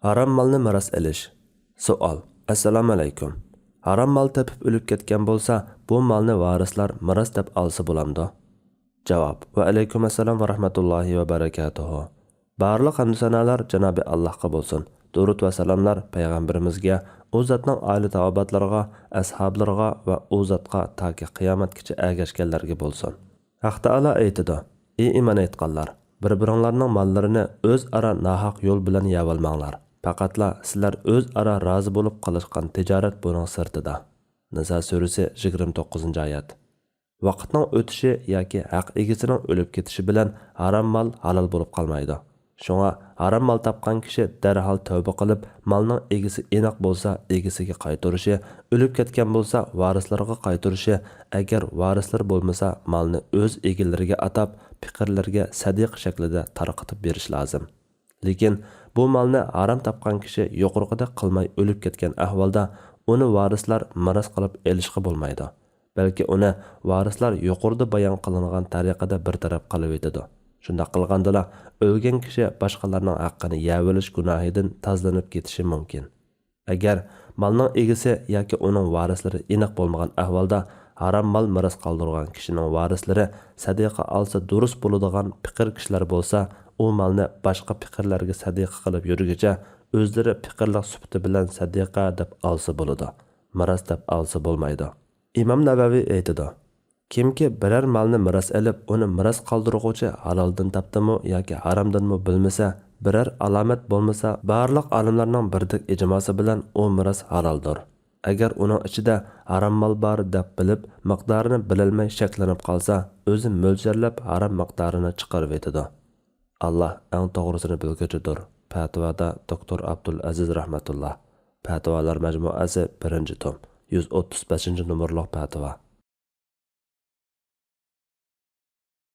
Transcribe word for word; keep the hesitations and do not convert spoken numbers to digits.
ھارام مالنى مىراس ئېلىش. سوئال. ئەسسالامۇئەلەيكۇم. ھارام مال تېپىپ ئۆلۈپ كەتكەن بولسا، بۇ مالنى ۋارىسلار مىراس دەپ ئالسا بولامدۇ؟ جاۋاب. ۋەئەلەيكۇم ئەسسالام ۋە رەھمەتۇللاھى ۋە بەرەكاتۇھۇ. بارلىق ھەمدۇ سانالار جانابى ئاللاھقا بولسۇن. دۇرۇت ۋە سالاملار پەيغەمبىرىمىزگە، ئۇ زاتنىڭ ئائىلە تاۋابىئاتلىرىغا، ئەسھابلىرىغا ۋە ئۇ زاتقا تاكى قىيامەتكىچە ئەگەشكەنلەرگە بولسۇن. ھەق تائالا ئېيتىدۇ: «ئى ئىمان ئېيتقانلار! بىر-بىرىڭلارنىڭ ماللىرىنى ئۆزئارا ناھەق يول بىلەن يەۋالماڭلار. پەقەتلا سىلەر ئۆزئارا رازى بولۇپ قىلىشقان تىجارەت بۇنىڭ سىرتىدا.» نىسا سۈرىسى، يىگىرمە توققۇزىنچى ئايەت. ۋاقىتنىڭ ئۆتۈشى ياكى ھەق ئىگىسىنىڭ ئۆلۈپ كېتىشى بىلەن ھارام مال ھالال بولۇپ قالمايدۇ. شۇڭا ھارام مال تاپقان كىشى دەرھال تەۋبە قىلىپ، مالنىڭ ئىگىسى ئېنىق بولسا، ئىگىسىگە قايتۇرۇشى، ئۆلۈپ كەتكەن بولسا، ۋارىسلىرىغا قايتۇرۇشى، ئەگەر ۋارىسلىرى بولمىسا، مالنى ئۆز ئىگىلىرىگە ئاتاپ، پېقىرلەرگە سەدىقە شەكلىدە تارقىتىپ بېرىش لازىم. لېكىن بۇ مالنى ھارام تاپقان كىشى يۇقىرىقىدەك قىلماي ئۆلۈپ كەتكەن ئەھۋالدا، ئۇنى ۋارىسلار مىراس قىلىپ ئېلىشقا بولمايدۇ. بەلكى ئۇنى ۋارىسلار يۇقىرىدا بايان قىلىنغان تەرىقىدە بىر تەرەپ قىلىۋېتىدۇ. شۇنداق قىلغاندىلا، ئۆلگەن كىشى باشقىلارنىڭ ھەققىنى يەۋېلىش گۇناھىدىن تازىلىنىپ كېتىشى مۇمكىن. ئەگەر مالنىڭ ئىگىسى ياكى ئۇنىڭ ۋارىسلىرى ئېنىق بولمىغان ئەھۋالدا، ھارام مال مىراس قالدۇرغان كىشىنىڭ ۋارىسلىرى سەدىقە ئالسا دۇرۇس بولىدىغان پېقىر كىشىلەر بولسا، ئۇ مالنى باشقا پېقىرلەرگە سەدىقە قىلىپ يۈرگۈچە، ئۆزلىرى پېقىرلىق سۈپىتى بىلەن سەدىقە دەپ ئالسا بولىدۇ، مىراس دەپ ئالسا بولمايدۇ. ئىمام نەۋەۋى ئېيتىدۇ: «كىمكى بىرەر مالنى مىراس ئېلىپ، ئۇنى مىراس قالدۇرغۇچى ھالالدىن تاپتىمۇ ياكى ھارامدىنمۇ بىلمىسە، بىرەر ئالامەت بولمىسا، بارلىق ئالىملارنىڭ بىردەك ئىجماسى بىلەن ئۇ مىراس ھالالدۇر. ئەگەر ئۇنىڭ ئىچىدە ھارام مال بار دەپ بىلىپ، مىقدارىنى بىلەلمەي شەكلىنىپ قالسا، ئۆزى مۆلچەرلەپ ھارام مىقدارىنى چىقىرىۋېتىدۇ. ئاللا ئەڭ توغرىسىنى بىلگۈچىدۇر.» پەتىۋادا دوكتور ئابدۇل ئەزىز رەھمەتۇللا. پەتىۋالار مەجمۇئەسى، بىرىنچى توم، يۈز ئوتتۇز بەشىنچى نومۇرلۇق پەتىۋا.